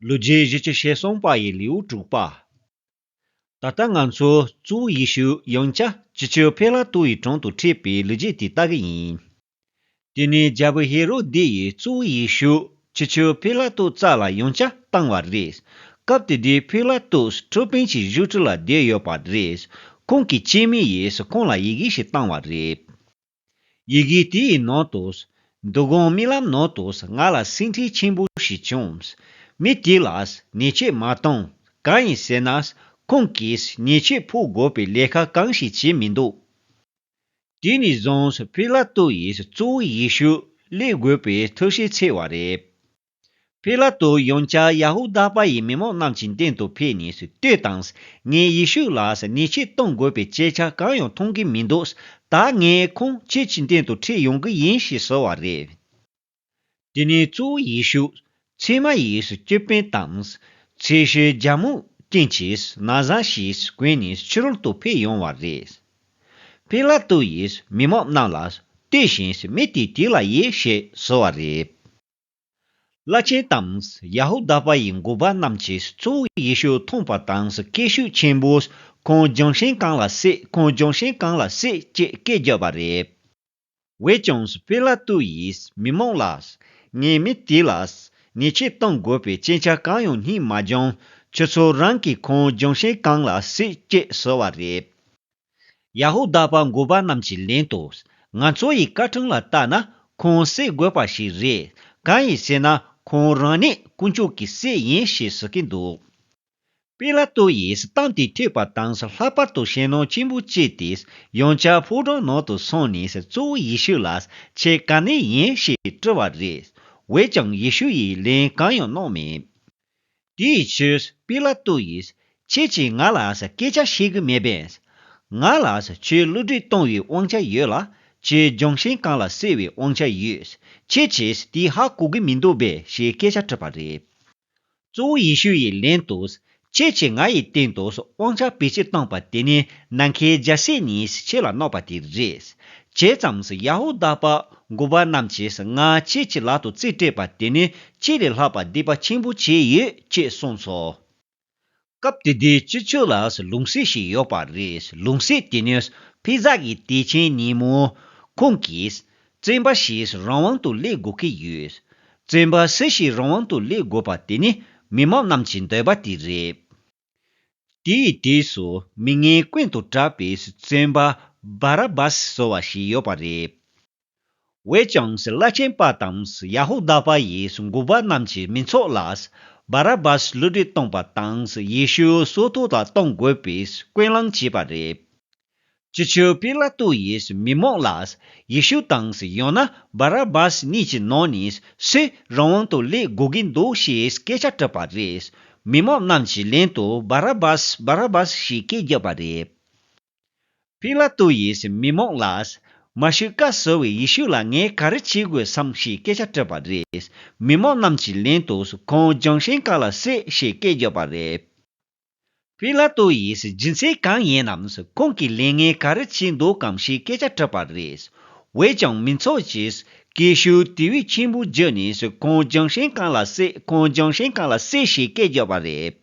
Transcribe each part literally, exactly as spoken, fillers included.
ལོ་རྒྱུས་བཞི་བཅུ་ཞེ་གསུམ་པ་ཡི་ལེའུ་དྲུག་པ། ད་ལྟ་ང་ཚོ་གཙོ་བོ་ཡེ་ཤུ་ཡང་བསྐྱར་སྤྱི་ཁྱབ་པི་ལ་ཏུ་ཡི་དྲུང་དུ་ཁྲིད་པའི་ལོ་རྒྱུས་དེ་ལྟ་གི་ཡིན། དེ་ནས་རྒྱལ་པོ་ཧེ་རོ་དེ་ཡིས་གཙོ་བོ་ཡེ་ཤུ་སྤྱི་ཁྱབ་པི་ལ་ཏུ་རྩ་ལ་ཡང་བསྐྱར་བཏང་བ་རེད། སྐབས་དེ་དུས་པི་ལ་ཏུ་ཁྲོ་དཔོན་གྱི་བཞུགས་ཁྲི་ལ་བསྡད་ཡོད་པ་རེད། ཁོང་གི་སྐྱེས་དམན་ཡིས་ཁོང་ལ་ཡི་གེ་ཞིག་བཏང་བ་རེད། ཡི་གེ་དེའི་ནང་དུ། འདུ་ཁང་རྨི་ལམ་ནང་དུ་ང་ལ་སེམས་ཁྲལ་ཆེན་པོ་ཞིག་བྱུང་། མི་དེ་ལ་ཉེས་ཆད་མ་བཏང་། གང་ཡིན་ཟེར་ན། ཁོང་གིས་ཉེས་ཆད་ཕོག་དགོས་པའི་ལས་ཀ་གང་ཞིག་བྱས་མི་འདུག་དེ་ནས་བཟུང་པི་ལ་ཏུ་ཡིས་གཙོ་བོ་ཡེ་ཤུ་སླེབས་དགོས་པའི་ཐུགས་བཞེད་འཚལ་བ་རེད། པི་ལ་ཏུ་ཡང་བསྐྱར་ཡ་ཧུ་དཱ་པ་ཡི་མི་མང་རྣམས་ཀྱི་མདུན་དུ་ཕེབས་ནས་ལྟོས་དང་། ངས་ཡེ་ཤུ་ལ་ཉེས་ཆད་གཏོང་དགོས་པའི་སྐད་ཆ་གང་ཡང་མཐོང་གི་མི་འདུག་ད་ངས་ཁོང་ཁྱེད་ཀྱི་མདུན་དུ་ཁྲིད་ཡོང་གི་ཡིན་ཞེས་ཟེར་བ་རེད། དེ་ནས་གཙོ་བོ་ཡེ་ཤུ་ཚད་མ་ཡིས་ཅོད་པན་དང་། ཚེས་བཞི་རྒྱལ་མོ་སྐྱེངས་ཀྱིས་ན་བཟའ་ཞིག་གོན་ནས་ཕྱི་རོལ་དུ་ཕེབས་ཡོང་བ་རེད། པི་ལ་ཏུ་ཡིས་མི་མང་རྣམས་ལ་ལྟོས་ཤིག་མི་དེ་དེ་ལ་ཡིན་ཞེས་ཟེར་བ་རེད། བླ་ཆེན་དང་ཡ་ཧུ་དཱ་པ་ཡི་འགོ་པ་རྣམས་ཀྱིས་གཙོ་བོ་ཡེ་ཤུ་མཐོང་པ་དང་སྐད་ཤུགས་ཆེན་པོས་ཁོང་རྒྱང་ཤིང་གང་ལ་བསད། ཁོང་རྒྱང་ཤིང་གང་ལ་བསད་ཅེས་སྐད་བརྒྱབ་པ་རེད། འོན་ཀྱང་པི་ལ་ཏུ་ཡིས་མི་མང་ལ། ངས་མི་དེ་ལ་ཉེས་ཆད་གཏོང་དགོས་པའི་སྐད་ཆ་གང་ཡང་སྙན་མ་བྱུང་། ཁྱོད་ཚོ་རང་གིས་ཁོང་རྒྱང་ཤིང་གང་ལ་བསད་ཅེས་ཟེར་བ་རེད། ཡ་ཧུ་དཱ་པ་འགོ་པ་རྣམས་ཀྱིས་ལན་དུ། ང་ཚོ་ཡི་བཀའ་ཁྲིམས་ལ་ལྟ་ན་ཁོང་བསད་དགོས་པ་ཞིག་རེད། གང་ཡིན་ཟེར་ན་ཁོང་རང་ཉིད་དཀོན་མཆོག་གི་སྲས་ཡིན་ཞེས་ཟེར་གྱི་འདུག་པི་ལ་ཏུ་ཡིས་གཏམ་དེ་ཐོས་པ་དང་ལྷག་པར་དུ་ཞེད་སྣང་ཆེན་པོ་སྐྱེས་ཏེ་ཡང་བསྐྱར་ཕོ་བྲང་ནང་དུ་སོང་ནས་གཙོ་བོ་ཡེ་ཤུ་ལ་ཁྱེད་ག་ནས་ཡིན་ཞེས་དྲིས་པ་རེད། འོན་ཀྱང་ཡེ་ཤུ་ཡིས་ལན་གང་ཡང་གནང་མེད། དེའི་ཕྱིར་པི་ལ་ཏུ་ཡིས་ཁྱེད་ཀྱིས་ང་ལ་སྐད་ཆ་བཤད་གི་མེད་པས། ང་ལ་ཁྱོད་བསླུ་བྲིད་གཏོང་བའི་དབང་ཆ་ཡོད་ལ་ཁྱོད་རྒྱང་ཤིང་གང་ལ་བསད་པའི་དབང་ཆ་ཡོད། ཁྱེད་ཀྱིས་དེ་ཧ་གོ་གི་མི་འདུག་པས་ཞེས་སྐད་ཆ་དྲིས་པ་རེད། གཙོ་བོ་ཡེ་ཤུ་ཡིས་ལན་དུ། ཁྱེད་ཀྱིས་ང་ཡི་སྟེང་དུ་དབང་ཆ་བེད་སྤྱོད་བཏང་པ་དེ་ནི་ནམ་མཁའི་རྒྱལ་སྲིད་ནས་ཁྱེད་ལ་གནང་བ་དེ་རེད། བྱས་ཙང་ཡ་ཧུ་དཱ་པ་འགོ་པ་རྣམས་ཀྱིས་ང་ཁྱེད་ཀྱི་ལག་ཏུ་རྩིས་སྤྲད་པ་དེ་ནི་ཁྱེད་ལས་ལྷག་པ་སྡིག་པ་ཆེན་པོ་བྱས་ཡོད་ཅེས་གསུངས་སོ། སྐབས་དེ་དུས་སྤྱི་ཁྱབ་ལ་ལུང་གསེབ་ཞིག་ཡོད་པ་རེད། ལུང་གསེབ་དེ་ནི་ཕེབས་བསགས་ཀྱི་དུས་ཆེན་ཉིན་མོ། ཁོང་གིས་བཙོན་པ་ཞིག་རང་དབང་དུ་སླེབས་དགོས་ཀྱི་ཡོད། བཙོན་པ་སུ་ཞིག་རང་དབང་དུ་སླེབས་དགོས་པ་དེ་ནི་མི་མང་རྣམས་ཀྱི་འདོད་པ་དེ་རེད། དེའི་དུས་སུ་མི་ངན་ཀུན་ཏུ་གྲགས་པའི་བཙོན་པ་བ་ར་བཱས་ཟེར་བ་ཞིག་ཡོད་པ་རེད། འོན་ཀྱང་བླ་ཆེན་པ་དང་ཡ་ཧུ་དཱ་པ་ཡི་འགོ་པ་རྣམས་ཀྱི་མི་ཚོགས་ལ་བ་ར་བཱས་བསླུ་བྲིད་བཏང་པ་དང་ཡེ་ཤུ་སྲོག་ཐོག་ལ་གཏོང་དགོས་པའི་སྐུལ་སློང་བྱས་པ་རེད། སྤྱི་ཁྱབ་པི་ལ་ཏུ་ཡིས་མི་མང་ལ་ཡེ་ཤུ་དང་ཡང་ན་བ་ར་བཱས་གཉིས་ཀྱི་ནང་ནས་སུ་རང་དབང་དུ་སླེབས་དགོས་ཀྱི་འདུག་ཞེས་སྐད་ཆ་དྲིས་པ་རེད། མི་མང་རྣམས་ཀྱིས་ལན་དུ་བ་ར་བཱས་བ་ར་བཱས་ཞེས་སྐད་བརྒྱབ་པ་རེད། པི་ལ་ཏུ་ཡིས་མི་མང་ལ། མ་ཤི་ཀ་ཟེར་བའི་ཡེ་ཤུ་ལ་ངས་ག་རེ་བྱེད་དགོས་སམ་ཞེས་སྐད་ཆ་དྲིས་པ་རེད། མི་མང་རྣམས་ཀྱིས་ལན་དུ་ཁོང་རྒྱང་ཤིང་གང་ལ་བསད་ཞེས་སྐད་བརྒྱབ་པ་རེད། པི་ལ་ཏུ་ཡིས་རྒྱུ་མཚན་གང་ཡིན་ནམ་ཁོང་གིས་ལས་ངན་ག་རེ་བྱས་འདུག་གམ་ཞེས་སྐད་ཆ་དྲིས་པ་རེད། འོན་ཀྱང་མི་ཚོགས་ཀྱིས་སྐད་ཤུགས་དེ་བས་ཆེན་པོ་བརྒྱབ་ནས་ཁོང་རྒྱང་ཤིང་གང་ལ་བསད། ཁོང་རྒྱང་ཤིང་གང་ལ་བསད་ཞེས་སྐད་བརྒྱབ་པ་རེད།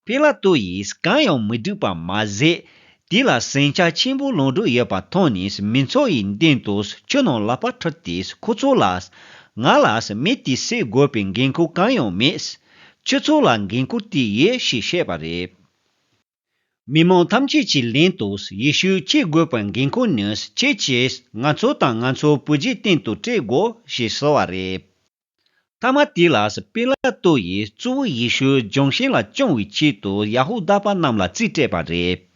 པི་ལ་ཏུ་ཡིས་གང་ཡང་མི་འགྲིག་པ་མ་ཟད། དེ་ལ་ཟིང་ཆ་ཆེན་པོ་ལངས་འགྲོ་ཡོད་པ་མཐོང་ནས་མི་ཚོགས་ཡི་མདུན་དུ་ཆུ་ནང་ལག་པ་འཁྲུད་དེ་ཁོ་ཚོ་ལ། ང་ལ་མི་དེ་བསད་དགོས་པའི་འགན་ཁུར་གང་ཡང་མེད། ཁྱོད་ཚོ་ལ་འགན་ཁུར་དེ་ཡོད་ཞེས་བཤད་པ་རེད། མི་མང་ཐམས་ཅད་ཀྱིས་ལན་དུ་ཡེ་ཤུ་སྐྱེ་དགོས་པའི་འགན་ཁུར་ནི་ཁྱེད་ཀྱིས་ང་ཚོ་དང་ང་ཚོའི་བུ་རྒྱུད་སྟེང་དུ་སྤྲད་དགོས་ཞེས་ཟེར་བ་རེད། མཐའ་མ་དེ་ལ་པི་ལ་ཏུ་ཡིས་གཙོ་བོ་ཡེ་ཤུ་རྒྱང་ཤིང་ལ་བཅིངས་པའི་ཆེད་དུ་ཡ་ཧུ་དཱ་པ་རྣམས་ལ་རྩིས་སྤྲད་པ་རེད།